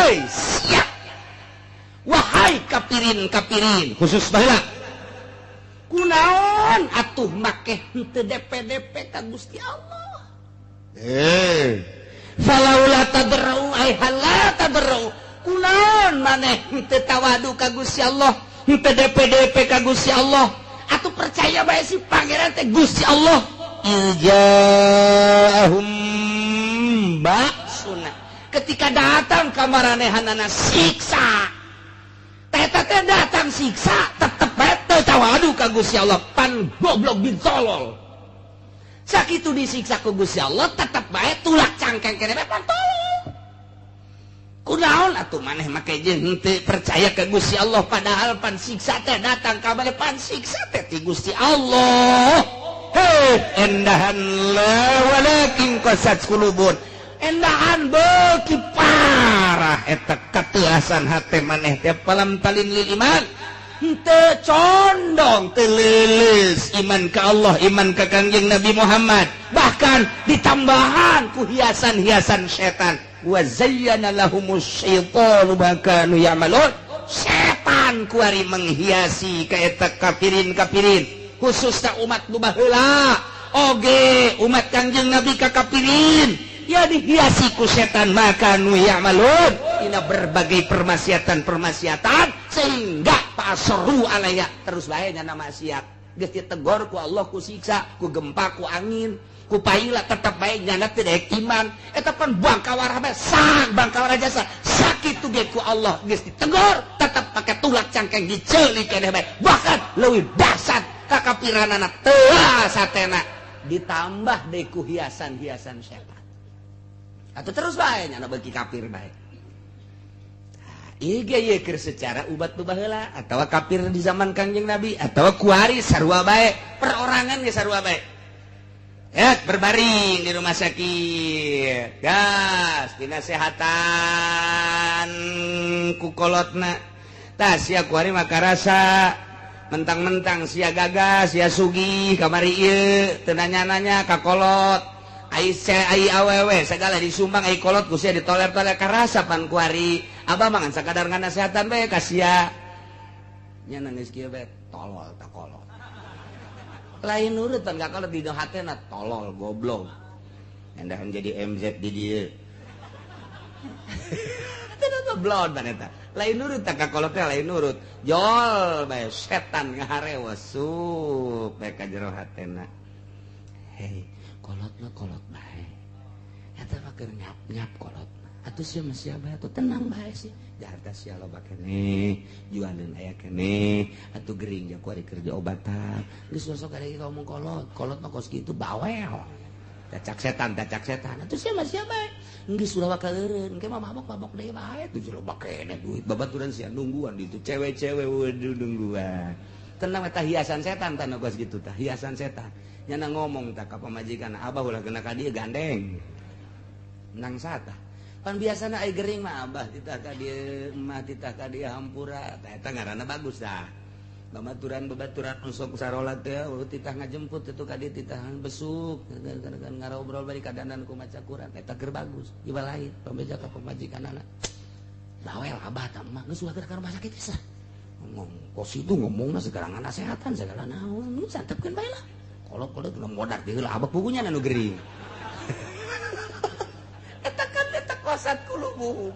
Hei, siap. Wahai kapirin kapirin khusus baheula. Kunaon atuh make henteu DP-DP ka Gusti Allah? Eh. Falaula tadarrau ay hala tadarrau. Kunaon maneh henteu tawadu ka Gusti Allah, henteu DP-DP ka Gusti Allah? Atuh percaya bae si pangeran teh Gusti Allah. Ijahum ba'suna. Ketika datang ka maranehanana siksa. Teta teh datang siksa tetep bae teu tawadu ka Gusti Allah, pan goblok bin tolol. Sakitu disiksa ku Gusti Allah tetep bae tulak cangkeng keneh bae, pan tolol. Kunaon atuh maneh make jeung henteu percaya ka Gusti Allah, padahal pan siksa teh datang ka maneh, pan siksa teh ti Gusti Allah? Hei, endahan la walakin qasat qulubun. Endahan beuki parah eta kateuasan hate maneh teh, falam talin lil iman, henteu condong, teu leuleus iman ka Allah, iman ka Kangjeng Nabi Muhammad, bahkan ditambahan ku hiasan-hiasan setan. Wa zayyana lahumus syaitanu ma kanu ya'malun. Setan kuari menghiasi ka eta kafirin-kafirin, khususnya umat nu baheula oge umat Kangjeng Nabi, ka kafirin ya dihiasi ku setan ma kanu ya'malun dina berbagai permaksiatan-permaksiatan, sehingga fa'asharru alaiha, terus bae nyana maksiat. Geus ditegor ku Allah, ku siksa, ku gempa, ku angin, ku paila, tetep bae nyana teu daek iman. Eta pan bangkawarah bae, sang bangkawarah jasa. Sakitu ge ku Allah geus ditegor, tetep pake tulak cangkeng, diceuli keneh bae, bahkan leuwih dahsyat kakapiranana, teu satena ditambah deui ku hiasan-hiasan setan. Atau terus bae nyana beuki kafir bae. Ieu ge ieu keur secara ubat nu baheula atawa kafir di zaman Kangjeng Nabi atawa kuari sarua bae, perorangan ge sarua bae. Ya, berbaring di rumah sakit. Gas, dinasehatan ku kolotna. Tah, sia kuari mah karasa mentang-mentang sia gagah, sia sugih kamari ieu teu nanya-nanya ka kolot. Ai ai awewe segala disumbang, ai kolot ku sia ditoler-toler, karasa pan kuari. Abah mah ngan sakadar nganasehatan bae ka sia. Nya nangis kieu bae, tolol tak kolot. Lain nurut pan ka kolot, di hatena tolol goblok. Endahan jadi MZ di dieu. Goblok pan eta. Lain nurut tak ka kolot teh, lain nurut. Jol bae setan ngaharewas sup bae ka jero hatena. Hei, kolot mah kolot bae. Eta mah keur nyap-nyap kolot. Atuh sia mah sia bae atuh, tenang bae sih. Jaharta sia loba keneh, jualeun aya keneh, atuh gering ja kuari kerja obatan. Geus sok ada ngomong kolot, kolot mah kos kitu bawel. Cacak setan, cacak setan. Atuh sia mah sia bae. Geus ulah bakal eureun, engke mah mabok-mabok deui bae, tuh loba keneh duit. Babaturan sia nungguan di itu cewek-cewek, waduh, nungguan. Tenang, eta hiasan setan tah kos kitu tah, hiasan setan. Nyana ngomong tah ka pamajikan, "Abah ulah kena ka dieu, gandeng." Nang sata. Pan biasana ai gering mah abah titah ka dieu, emak titah ka dieu, hampura. Tah, eta ngaranna bagus tah. Babaturan babaturan sok sarolat teh titah ngajemput itu ka dieu, titah besuk kan ngarobrol bari kadanan ku maca Quran, eta keur bagus. Ieu lain pambeja ka pamajikanana. Bawel abah tah, emak geus ulah ka rumah sakit bisa. Ngomong kos itu ngomongna segala nasehatan segala naon, santepkeun bae lah. Kolot-kolot ulah modar di heula, abah pugunya nu gering. Eta kan eta qasat qulubuhum.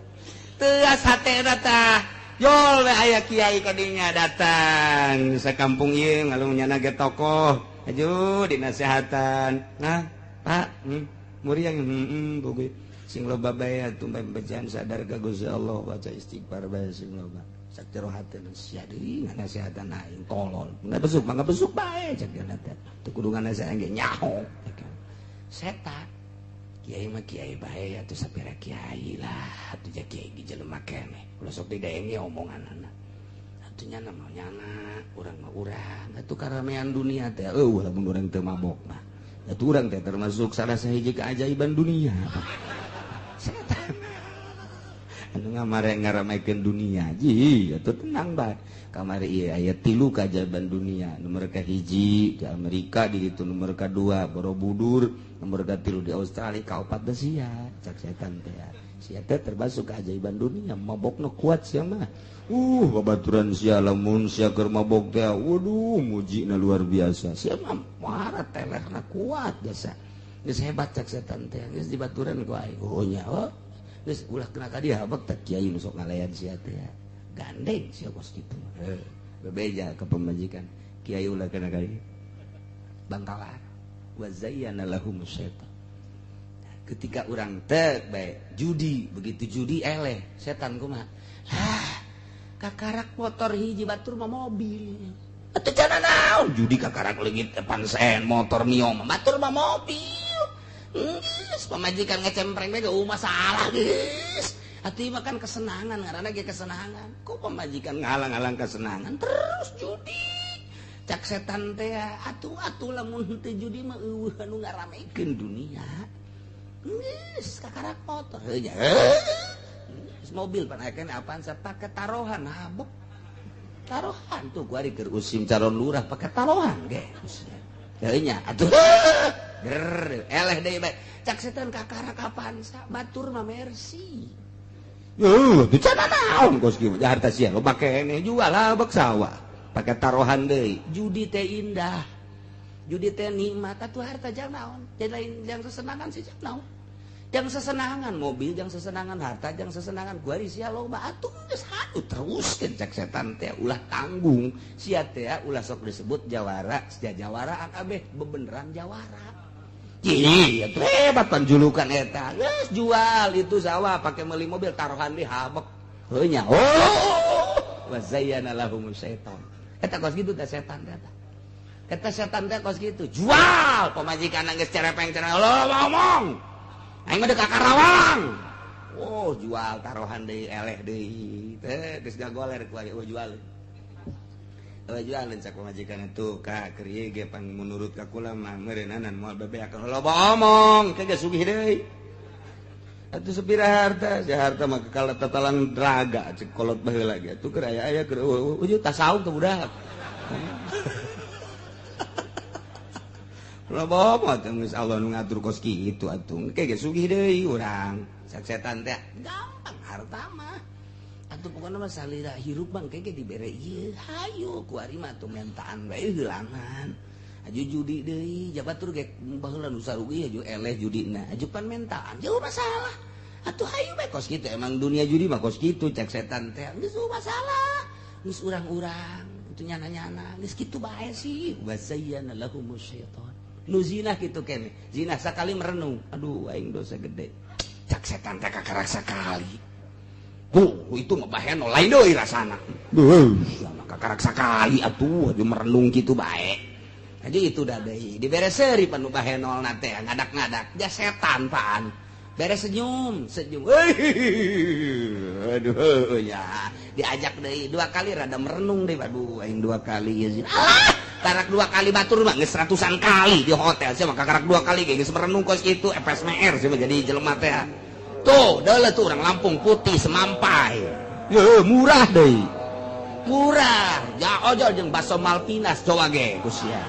Teuas hatena tah. Jol we aya kiai kadinya datang sakampung ieu ngalung nyana ge tokoh. Aju dinasehatan. Nah, Pak, muriang heeh sing loba bae atuh bejan sadar ka Gusti Allah, baca istighfar bae sing loba. Sak jero hatena sia deui nganasehatan aing, tolol. Nggak besuk, mah besuk bae cek dia teh. Teu kudu nganasehan ge nyaho. Setan. Kiai mah kiai bae atuh, sapira kiai lah atuh, ja kiai di jelema keneh. Ulah sok didenge omonganana. Atuh nyana mah nyana, urang mah urang. Atuh karamean dunia teh eueuh lamun urang teu mabok mah. Atuh urang teh termasuk salah sahiji keajaiban dunia. Setan. Anu ngamare ngaramekeun dunia ji atuh tenang bae kamari ieu aya 3 keajaiban dunia nomor kahiji di Amerika di ditu nomor kadua Borobudur nomor katilu di Australia kaopat da sia cak setan teh sia teh termasuk keajaiban dunia mabokna kuat sia mah babaturan sia lamun sia keur mabok teh waduh mujina luar biasa sia mah marah telehna kuat jasa geus hebat cak setan teh geus dibaturan ku aing oh nya oh geus ulah kena ka dia habek teh kiai nu sok ngalayan sia teh gandeng sia kos kitu heuh bebeja ka pamajikan kiai ulah kena ka dia bangkalan wa zayyana lahum syaitan ketika urang teh bae judi begitu judi eleh setan kumaha lah kakarak motor hiji batur mah mobil atuh cana naon judi kakarak leungit pansen motor mio batur mah mobil geus pamajikan ngecempreng bae eueuh masalah geus atuh mah kan kesenangan ngaranna ge kesenangan ku pamajikan ngalang-alang kesenangan terus judi cak setan teh atuh atuh lamun teu judi mah eueuh anu ngaramekeun dunia geus kakarak motor heuh nya geus mobil pan aya keneh apaan pake taruhan habek taruhan tuh gua keur usim calon lurah pake taruhan ge heuh nya atuh ger eleh deui bae cak setan kakarak apaan sa batur mah mercy eueuh teu cenah naon kos kieu harta sia loba keneh jual habek sawah pake taruhan deui judi teh indah judi teh nikmat atuh harta jang naon jadi lain jang sesenangan sih jang naon jang sesenangan mobil jang sesenangan harta jang sesenangan gua sia loba atuh geus hayu teruskeun cak setan teh ulah tanggung sia teh ulah sok disebut jawara sia jawaraan kabeh bebeneran jawara. Iya, hebat panjulukan eta. Geus jual itu sawah pakai meuli mobil taruhan di habek. Heuh nya. Oh, wa zayyana lahum syaitan. Eta kos kitu teh setan teh. Eta setan teh kos kitu. Jual pamajikan geus cerepeng-cerepeng. Lo ngomong. Aing mah deuk ka Karawang. Oh, jual taruhan deui eleh deui. Teh geus gagoler ku aing jual. Jualan cak pamajikan itu ka keur ieu ge pang menurut ka kula mah meureunana moal bebeak loba omong teh geus sugih deui atuh sepira harta sia harta mah kekal tatalang draga cek kolot baheula ge atuh keur aya-aya keur eueuh tasawuf teh budak loba omong teh geus Allah nu ngatur kos kitu atuh ke ge sugih deui urang cak setan teh gampang harta mah atuh pokona mah salira hirup bang keke dibere ieu hayu ku ari mah atuh mentaan bae heulangan aju judi deui jabatur ge baheula nu sarugi aju eleh judina aju pan mentaan jauh masalah atuh hayu bae kos kitu emang dunia judi mah kos kitu cek setan teh geus masalah geus urang-urang itu nyana-nyana geus kitu bae sih wa zayyana lahumus syaitan nu zinah kitu keneh zinah sakali merenung aduh aing dosa gede cak setan teh kakarak sakali. Itu mah baheno lain deui rasana. Beuh, kakarak sakali atuh aju merenung kitu bae. Jadi itu dah deui. Dibere seuri panu bahenolna teh ngadak-ngadak. Ja setan paan. Beres senyum, senyum. Aduh ya, diajak deui dua kali rada merenung deui. Aduh, aing dua kali ieu zina. Ah, tarak dua kali batur mah geus ratusan kali di hotel sia mah kakarak dua kali ge geus merenung kos kitu FSMR sia mah jadi jelema teh. Tuh, deuleuh tuh orang Lampung putih semampai. Ye, murah deui. Murah. Ja ojol jeung baso Malpinas coba ge ku sia.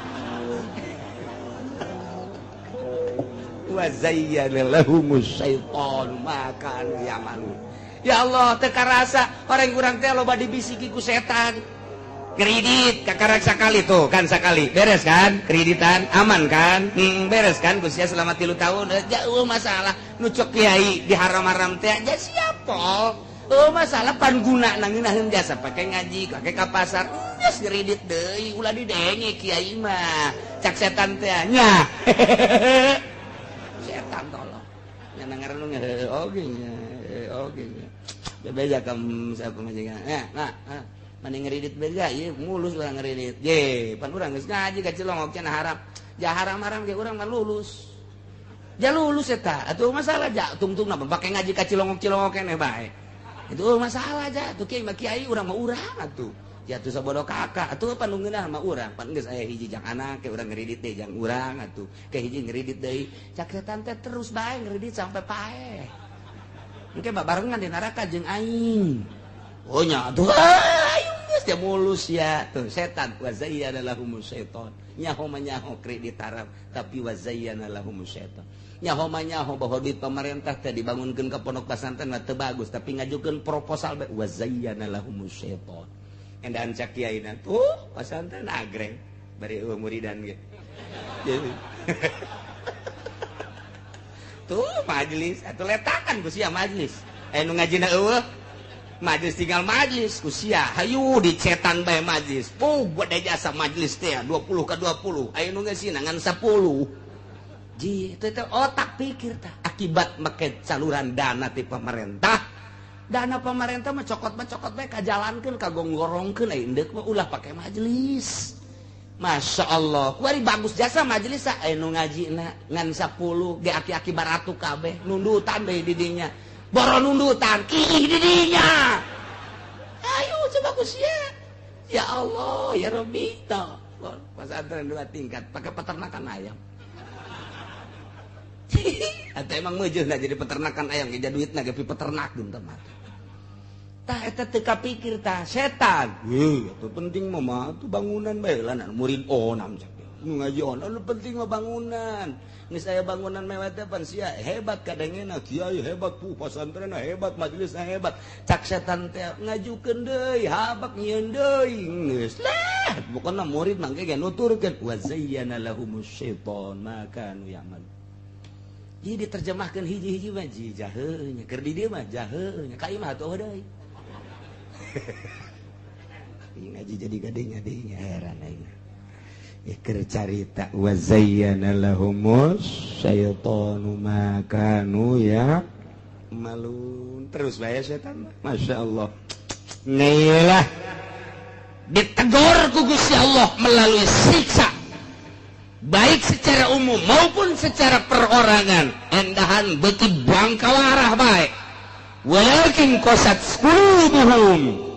Wa zayyana lahumus syaitan ma kanu ya'malun. Ya Allah, teu karasa orang urang teh loba dibisiki ku setan. Kredit kakarak sakali tuh kan sakali beres kan kreditan aman kan beres kan ku sia selama 3 tahun jauh masalah nu cok kiai di haram-haram teh aja siap pol oh masalah pan guna nangeunaheun jasa pake ngaji pake ka pasar geus kredit deui ulah didenge kiai mah cak setan teh nya setan tolong nya ngarenung oge nya oge nya bebeja ka siapa majikan nah mending ngeridit beda ieu mulus urang ngeridit ye pan urang geus ngaji ka Cilongok cenah haram ja haram-haram ge urang mah lulus ja lulus eta atuh masalah ja tungtungna pake ngaji ka Cilongok-Cilongok keneh bae itu masalah ja atuh kiai mah kiai urang mah urang atuh ja atuh sabodo kakak atuh pan nu ngeunah mah urang pan geus aya hiji jang anak ke urang ngeridit deui jang urang atuh ke hiji ngeridit deui cak setan teh terus bae ngeridit sampai paeh. Engke babarengan di neraka jeung aing. Oh nya atuh, ayo geus dia mulus ya. Tuh setan, wa zayyana lahumus syaitan. Nyaho mah nyaho kredit haram, tapi wa zayyana lahumus syaitan. Nyaho mah nyaho bahwa duit pemerintah teh dibangunkeun ka pondok pesantren mah teu bagus, tapi ngajukeun proposal bae, wa zayyana lahumus syaitan. Endahan cak kiaina tuh pesantren agreng bari eueuh muridan ge. Tuh majelis atuh letakan ku sia majelis. Aya nu ngajina eueuh. Majelis tinggal majelis ku sia, hayu dicetan bae majelis. Oh, gede jasa majelis teh 20 ke 20. Aya nu ngeusina ngan 10. Ji, itu teh otak pikir tah. Akibat make saluran dana ti pemerintah. Dana pemerintah mah cokot bae kajalankeun kagonggorongkeun aya indeuk mah ulah pake majelis. Masya Allah, kuari bagus jasa majelis aya nu ngajina ngan 10 ge aki-aki baratu kabeh nundutan deui di dinya. Boro nundutan kiih di dinya. Ayo coba ku sia. Ya Allah, ya Rabbi toh. Pesantren 2 tingkat pakai peternakan ayam. Atau emang meujeuna jadi peternakan ayam ge duitna ge peternak geun teh mah. Tah eta teu kapikir tah setan. Wih, atuh penting mah mah tuh bangunan bae lah murid onam cak. Nu ngaji onam nu penting mah bangunan. Geus aya bangunan mewah teh pan sia hebat kadengena kiai hebat puh pasantrenna hebat majelisna hebat. Cak setan teh ngajukeun deui habak nyieun deui geus lah. Pokona murid mangke ge nuturkeun wa zayyana lahumus syaitan ma kanu ya'mal. Ieu diterjemahkeun hiji-hiji mah ji jahe nya keur di dieu mah jahe nya ka imah atuh deui. Ngaji jadi gadenya heran aing. Iker carita wa zayyana lahumus syaitanu ma kanu ya malun. Terus bae setan Masya Allah. Ngelah ditegur ku Gusti Allah melalui siksa baik secara umum maupun secara perorangan. Endahan beuki bangkawarah bae. Walakin qasat qulubuhum.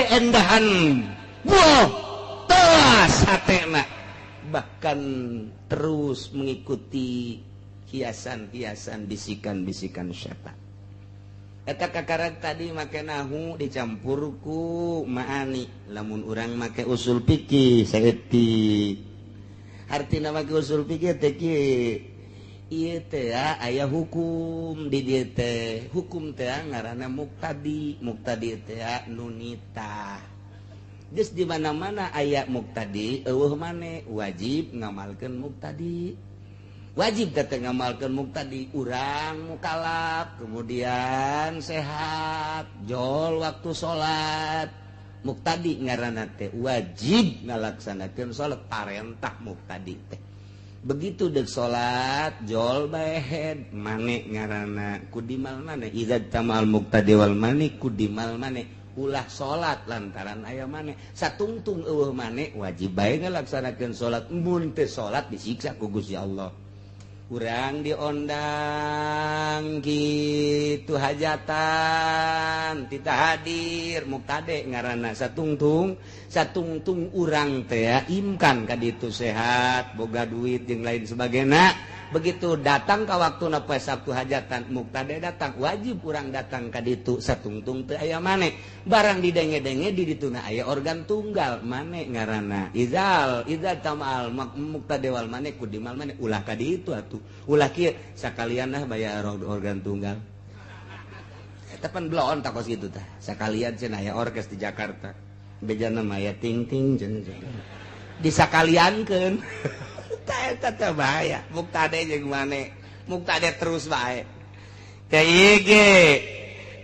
Endahan buah tewas hatena, bahkan terus mengikuti hiasan-hiasan bisikan-bisikan syaitan. Eta kakarak tadi make nahu dicampur ku maani. Lamun urang make usul fikih saeutik. Artina make usul fikih teh kieu. Ieu teh aya hukum di dieu teh. Hukum teh ngaranna muktadi, muktadi teh nunita. Geus di mana-mana aya muktadi, eueuh mane wajib ngamalkeun muktadi. Wajib teh ngamalkeun muktadi, urang mukalaf, kemudian sehat, jol waktu salat. Muktadi ngaranna teh wajib ngalaksanakeun salat, parentah muktadi teh. Begitu dek salat jol bae mane ngaranna kudimal mane idza tamal muktadi wal mane kudimal mane ulah salat lantaran aya mane satungtung eueuh mane wajib bae ngalaksanakeun salat mun teu salat disiksa ku Gusti Allah. Urang diondang kitu hajatan tita hadir muktade ngaranna satungtung satungtung urang teh imkan ka ditu sehat boga duit jeung lain sebagainya. Begitu datang ka waktuna poe Sabtu hajatan muktade datang wajib urang datang ka ditu satungtung teu aya mane barang didenge-denge di dituna aya organ tunggal mane ngaranna izal idza tamal muktade wal mane kudimal mane ulah ka ditu atuh ulah kieu sakalian lah bayar organ tunggal. Eta pan bloon takos kitu tah sakalian cenah aya orkes di Jakarta bejana mah aya ting-ting cenah disakaliankeun. Eta teh bahaya muktade jeung mane muktade terus bae teh ieu ge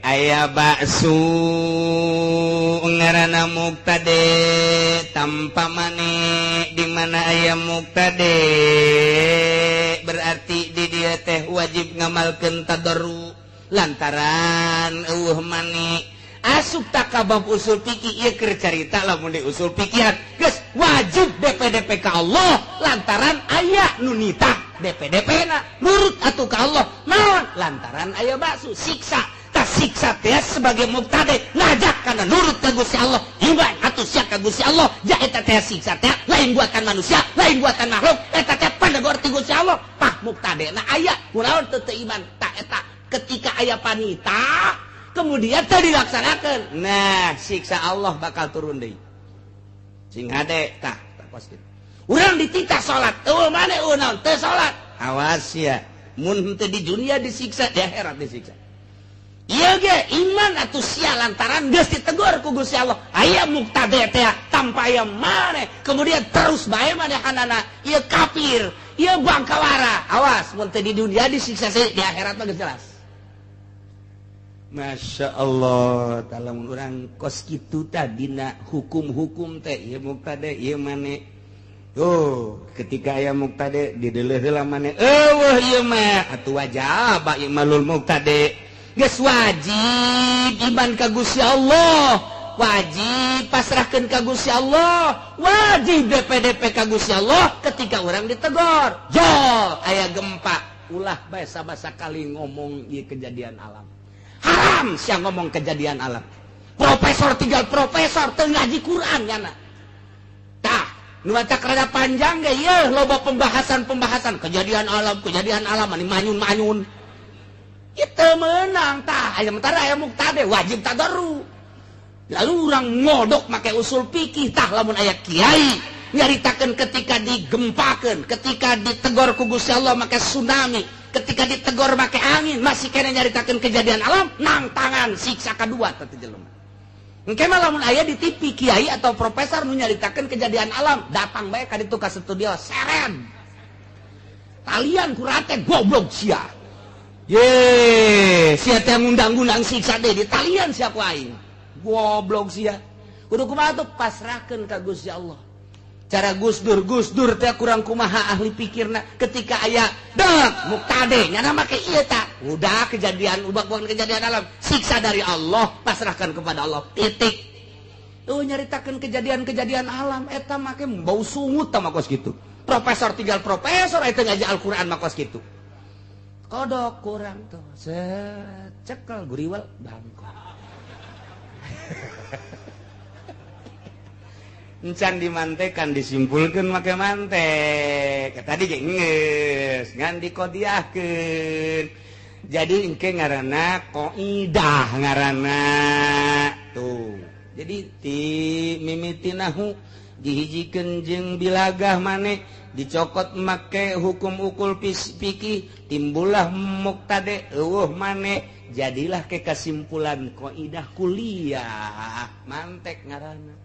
aya bakso ngaranna muktade tanpa mane di mana aya muktade berarti di dieu teh wajib ngamalkeun tadarru lantaran eueuh mane asup takabab usul fikih ieu keur carita lamun di usul fikihan geus wajib DPDP ka Allah lantaran aya nu nitah DPDP na nurut atuh ka Allah naon lantaran aya bakso siksa tah siksa teh sebagai muktade ngajak kana nurut ka Gusti Allah iman atuh sia ka Gusti Allah ja eta teh siksa teh lain buatan manusia lain buatan makhluk eta teh panegor ti Gusti Allah pah muktade na aya kunaon teu iman tah eta Ketika aya panita kemudian teu dilaksanakeun, nah siksa Allah bakal turun deui. Sing hade tah kos kitu. Urang dititah salat, eueuh maneh eueuh naon teu salat. Awas ya, mun teu di dunia disiksa, di akhirat disiksa. Ieu ge iman atuh sia lantaran geus ditegur ku Gusti Allah. Aya muktade teh tanpa aya maneh, kemudian terus bae manehanana, ieu kafir, ieu bangkawara. Awas mun teu di dunia disiksa, di akhirat mah geus jelas. Masya Allah, kalau orang kos kitu tadina hukum-hukum teh ieu muktade ieu maneh. Tuh, ketika aya muktade dideleuh heula maneh, eueuh ieu mah atuh wajib ieu malul muktade. Geus wajib iman ka Gusti Allah, wajib pasrahkeun ka Gusti Allah, wajib DPDP ka Gusti Allah ketika orang ditegor. Jol aya gempa, ulah bae sabasakali ngomong ieu kejadian alam. Haram sia ngomong kejadian alam. Profesor tinggal profesor teu ngaji Quran nyana. Tah, nu matak rada panjang ge ieu loba pembahasan-pembahasan kejadian alam ani manyun-manyun. Itu menang tah, aya mentara aya muktade wajib tadarru. Lalu urang ngodok make usul fikih tah lamun aya kiai nyaritakeun ketika digempakeun, ketika ditegor ku Gusti Allah make tsunami, ketika ditegor make angin, masih kena nyaritakeun kejadian alam, nang tangan siksa kedua teh jelema. Engke mah lamun aya di TV kiai atau profesor nu nyaritakeun kejadian alam, datang bae ka ditu ka studio seren. Talian kurate goblok sia. Ye, sia teh ngundang-ngundang siksa deui di talian sia ku aing. Goblok sia. Kudu kumaha tuh pasrahkeun ka Gusti Allah. Cara Gus Dur, Gus Dur teh kurang kumaha ahli pikirna ketika aya dek muktade nyana make ieu ta. Udah kejadian ubah bukan kejadian alam, siksa dari Allah, pasrahkan kepada Allah. Titik. Tuh nyaritakeun kejadian-kejadian alam eta make bau sungut tah mah kos kitu. Profesor tinggal profesor eta ngaji Al-Qur'an mah kos kitu. Kodok kurang tuh secekel guriwal bangkok. Encan dimantekan disimpulkan make mantek tadi ge geus ngan dikodiahkeun. Jadi engke ngaranna qaidah ngaranna tuh. Jadi ti mimitinahu dihijikeun jeung bilagah maneh dicokot make hukum ukul fikih timbullah muktade eueuh maneh jadilah ke kesimpulan qaidah kuliah mantek ngaranna.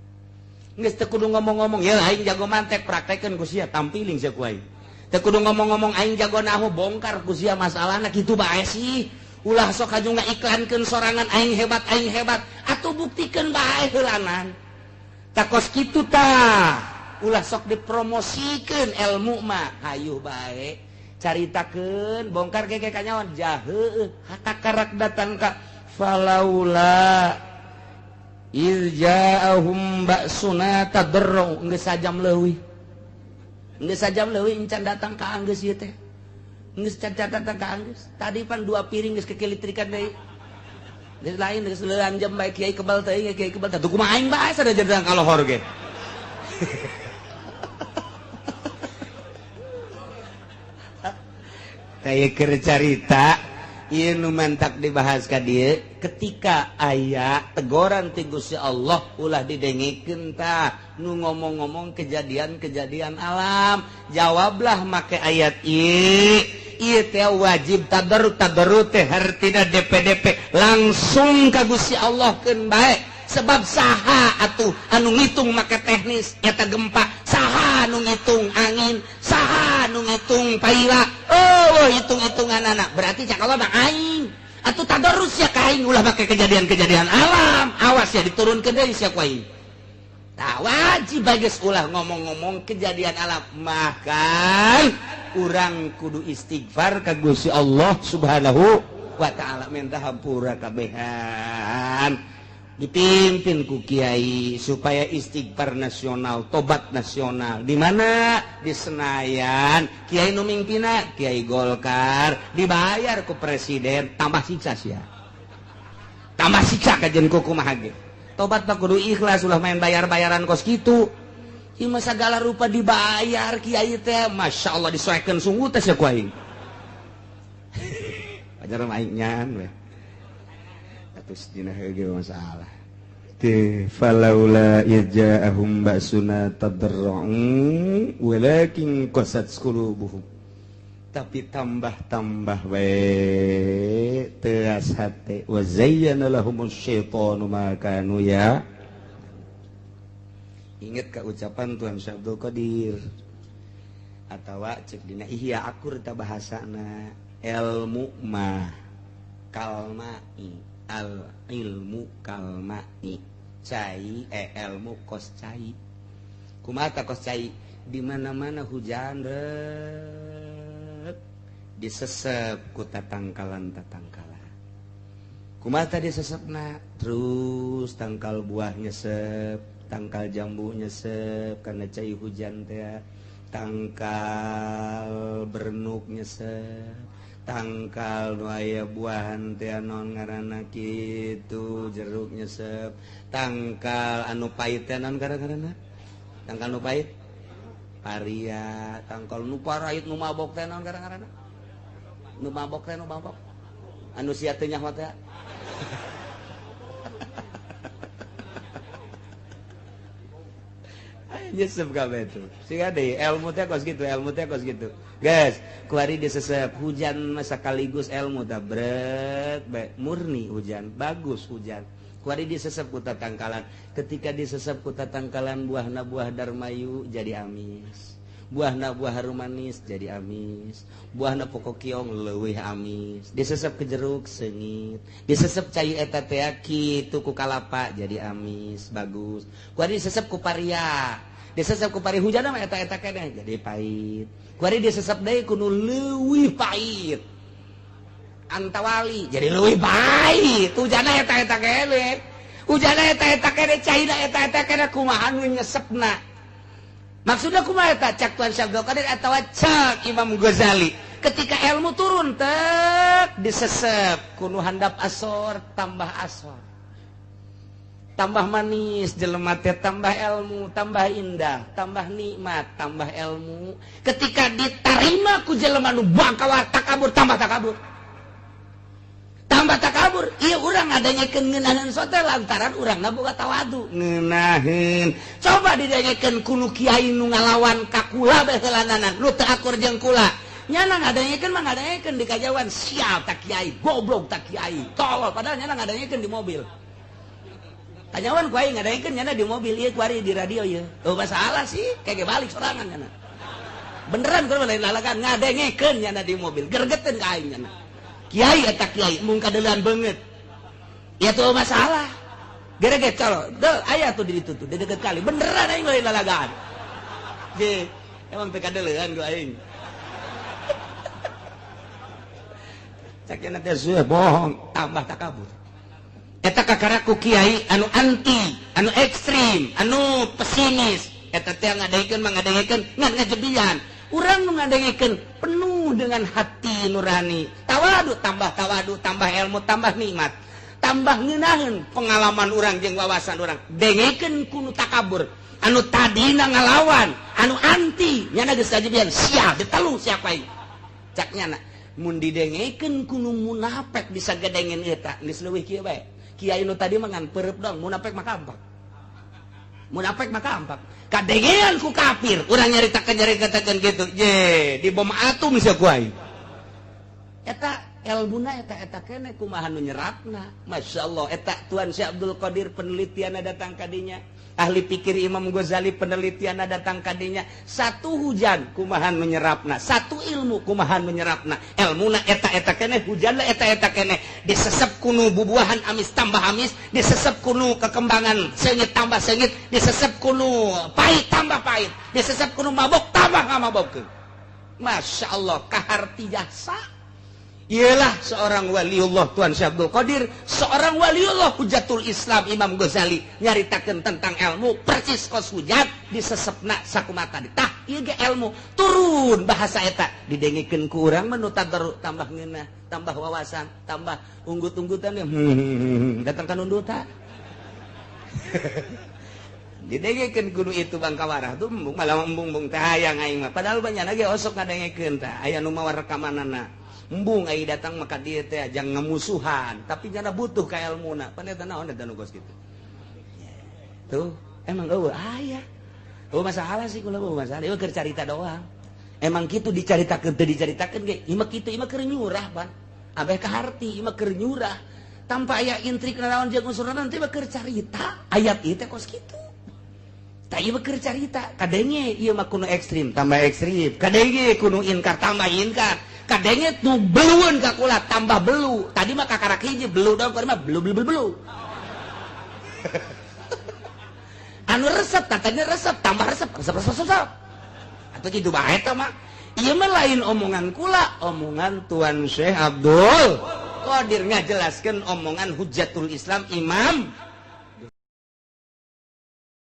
Geus teu kudu ngomong-ngomong ya aing jago mantek praktekeun ku sia tampiling sia ku aing. Teu kudu ngomong-ngomong aing jago nahu bongkar ku sia masalahna kitu bae sih. Ulah sok haju ngaiklankeun sorangan aing hebat atuh buktikeun bae heulanan. Tah kos kitu tah. Ulah sok dipromosikeun ilmu mah hayu bae caritakeun bongkar ge kanyawan jaheueuh hatakarak datang ka falaula iz ja'ahum ba'suna tadarru geus sajam leuwih. Geus sajam leuwih encan datang ka anggeus ieu teh. Geus can datang ka anggeus. Tadi pan dua piring geus kekelitrikan deui. Geus lain geus leuan jam bae kiai kebal teuing kiai kebal teh kumaha aing bae sada datang ka lohor ge. Taya keur carita ieu nu mantak dibahas ka dieu ketika aya tegoran ti Gusti Allah ulah didengikeun tah nu ngomong-ngomong kejadian-kejadian alam jawablah make ayat ieu ieu teh wajib tadarru tadarru teh hartina DPDP langsung ka Gusti Allah keun bae sebab saha atuh anu ngitung make teknis eta gempa saha anu ngitung angin saha anu ngitung paila oh hitung-hitungan anak berarti cak Allah mah aing atuh tadarus ya ka aing ulah make kejadian-kejadian alam awas ya diturunkeun deui sia ku aing tah wajib bagus ulah ngomong-ngomong kejadian alam makan urang kudu istighfar ka Gusti Allah Subhanahu wa taala minta hampura kabehan dipimpin ku kiai supaya istighfar nasional, tobat nasional. Di mana? Di Senayan. Kiai nu mimpina, Kiai Golkar, dibayar ku presiden, tambah siksa sia. Tambah siksa kajian ku kumaha ge. Tobat mah kudu ikhlas, ulah main bayar-bayaran kos kitu. Ieu mah sagala rupa dibayar kiai teh, masyaallah disoekeun sungguh teh sia ku aing. Wajar mah aing nyan we. Atus dina heuge masalah. Teh falaula yaja'ahum ba'suna tadarra'u walakin qasat qulubuhum. Tapi tambah-tambah we teas hate wa zayyana lahumus syaitanu ma kanu ya. Ingat ke ucapan Tuhan Syekh Abdul Qadir atawa cek dina ihya akur ta bahasana ilmu mah kalmai al ilmu kalmai cai ilmu kos cai kumaha ta kos cai di mana-mana hujan rek disesep ku tatangkalan tatangkalan kumaha ta disesepna terus tangkal buah nyesep tangkal jambu nyesep karena cai hujan teh tangkal bernuk nyesep tangkal nu aya buahan teh naon ngaranna kitu jeruk nyesep tangkal anu pahit teh naon ngaranna tangkal nu pahit paria tangkal nu parait nu mabok teh naon ngaranna nu mabok teh nu mabok anu sia teu nyaho teh. Nyesep kabeh tuh. Siga deui ilmu teh kos kitu, ilmu teh kos kitu. Guys, kuari disesep hujan mah sekaligus ilmu tah brek bae murni hujan, bagus hujan. Kuari disesep ku tatangkalan. Ketika disesep ku tatangkalan buahna buah darmayu jadi amis. Buahna buah harum manis jadi amis. Buahna pokok kiong leuwih amis. Disesep ke jeruk seungit. Disesep cai eta teh kitu ku kalapa jadi amis, bagus. Kuari disesep ku paria. Disesep ku pari hujan mah eta-eta keneh jadi pahit. Kuari disesep deui ku nu leuwih pahit. Antawali jadi leuwih pahit. Hujanna eta-eta keneh. Hujanna eta-eta keneh, caina eta-eta keneh kumaha nu nyesepna. Maksudna kumaha eta cak Tuhan Syekh Abdul Qadir atawa cak Imam Ghazali. Ketika ilmu turun tek disesep ku nu handap asor tambah asor. Tambah manis jelema teh tambah ilmu, tambah indah, tambah nikmat, tambah ilmu. Ketika ditarima ku jelema nu bangkawa takabur tambah takabur. Tambah takabur, ieu urang ngadengekeun ngeunaheun sote lantaran urangna boga tawadu. Ngeunaheun. Coba didengekeun ku nu kiai nu ngalawan ka kula bae heulananan, nu teu akur jeung kula. Nyana ngadengekeun mah ngadengekeun di kajauhan, sial tak kiai, goblok tak kiai, tolol padahal nyana ngadengekeun di mobil. Kanyawan ku aing ngadengekeun nyana di mobil ieu kuari di radio ieu. Oh masalah sih, kayak balik sorangan nyana. Beneran kudu lain lalagan ngadengekeun nyana di mobil, gergeteun ka aing nyana. Kiai eta kiai mung kadeulean beungeut. Ya tuh masalah. Gereget calo, del aya tuh di ditu tuh, di deket kali. Beneran aing lain lalagan. Ge, emang teu kadeulean ku aing. Cak nya teh sueh bohong, tambah takabur. Eta kakara ku kiai anu anti, anu ekstrim, anu pesimis. Eta teh ngadengekeun mah ngadengekeun ngan ngajebian. Urang nu ngadengekeun penuh dengan hati nurani. Tawadu tambah tawadu, tambah ilmu, tambah nikmat. Tambah ngeunaheun pengalaman urang jeung wawasan urang. Dengekeun ku nu takabur, anu tadina ngalawan, anu anti, nyana geus kajebian sia ditelu sia aing. Cak nyana mun didengekeun ku nu munafik bisa gedengen eta geus leuwih kieu bae. Kiai nu tadi mah ngan peureub dong, munafik mah kampak. Munafik mah kampak. Kadengean ku kafir, urang nyaritakeun kitu. Ye, di bom atom sia ku aing. Eta elmuna eta eta keneh kumaha nu nyerapna. Masyaallah eta Tuhan Syekh Abdul Qadir penelitianna datang ka dinya. Ahli pikir Imam Ghazali penelitianna datang ka dinya. Satu hujan kumaha nu nyerapna, satu ilmu kumaha nu nyerapna. Elmuna eta eta keneh, hujanna eta eta keneh. Disesep kunu bubuahan amis tambah amis, disesep kunu kekembangan seungit tambah seungit, disesep kunu pahit tambah pahit, disesep kunu mabok tambah ngamabokkeun. Masya Allah kaharti jasa. Ialah seorang waliullah Tuhan Syekh Abdul Qadir, seorang waliullah Hujatul Islam Imam Ghazali nyaritakeun tentang ilmu persis kos hujat disesepna sakumaha tadi. Tah ieu ge ilmu turun bahasa eta didengekeun ku urang mah nu tadarru tambah ngeunah, tambah wawasan, tambah unggut-unggutan datang ka nunduta. Didengekeun kudu itu bangkawarah tuh embung malah embung-embung teh hayang aing mah. Padahal banyak lagi osok ngadengekeun tah aya nu mawa rekamanana. Embung ai datang maka dia teh jangan ngemusuhan, tapi nyana butuh ka ilmuna. Pan eta naon eta nu kos kitu. Tuh, emang eueuh aya. Oh, masalah sih kula, eueuh masalah. Ieu keur carita doang. Emang kitu dicaritakeun teu dicaritakeun ge, ieu mah kitu, ieu mah keur nyurah, Pan. Abeh kaharti, ieu mah keur nyurah. Tanpa aya intrik naon jeung unsur nanti mah keur carita. Ayat ieu teh kos kitu. Tak, ieu mah keur carita. Kadenge ieu mah kudu ekstrim, tambah ekstrim. Kadenge kudu inkar, tambah inkar. Kadenge nu belueun ka kula, tambah belu. Tadi mah kakarak hiji belu doang, mah belu belu belu belu. Anu resep, katanya resep, tambah resep, resep resep resep. Atau gitu bae eta mah. Ieu mah lain omongan kula, omongan Tuan Syekh Abdul Qadir ngajelaskeun omongan Hujjatul Islam Imam